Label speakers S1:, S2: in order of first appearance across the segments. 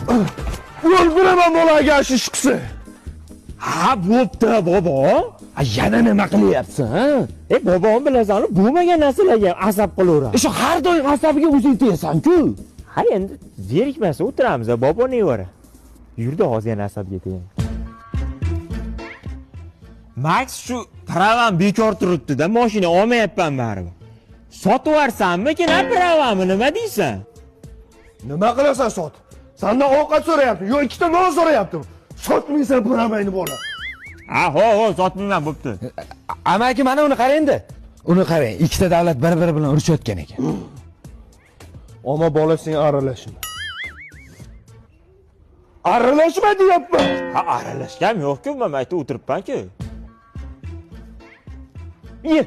S1: O'ldiraman bola agar shu ish qilsa.
S2: Ha, bo'pti bobo.
S1: Yana nima qilyapsan?
S2: Bobom bilasan, bo'lmagan narsalarga asab qilaveradi.
S1: Shu har doim asabiga o'zing tegasan-ku.
S2: Ha, endi zerikmasa o'tiramiz, bobo nevara. Yurdi hozir yana asabga teging. Max shu pravam bekor turibdi-da, mashina olmayapman baribir. Sotib yuborsammikin, ha pravamni nima deysan?
S1: Nima qilasan sotib? Sandan ovqat so'rayaptim, yo ikkita non so'rayaptim. Sotmaysan pravangni bola.
S2: Ha, ho, ho, sotmayman, bo'pti.
S3: Amaki, mana uni qarang-da. Uni qarang, ikkita davlat bir-biri bilan urushayotgan ekan.
S1: Ammo bola sen aralashma. Aralashma deyapman.
S2: Ha, aralashgam yo'q-ku, men mayda o'tiribman-ku. Ye,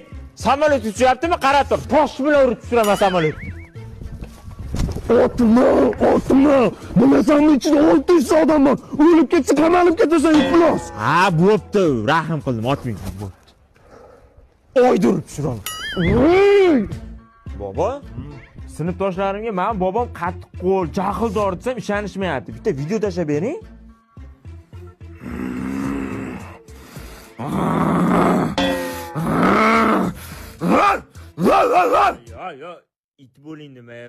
S2: samolyot uchyaptimi? Qarab tur, tosh bilan urib tushiraman samolyotni.
S1: Otma, otma. Bilasanmi, ichida 600 ta odam bor. O'lib ketsa, qamalib ketasan, iflos.
S2: Ha, bo'pti, rahm qildim, otmayman, bo'pti. Oyda urib tushiraman. Bobo, sinfdoshlarimga men bobom qattiq qo'l, jahldor desam ishonishmayapti. Bitta video tashlab bering. Yo, yo, it bo'ling nima?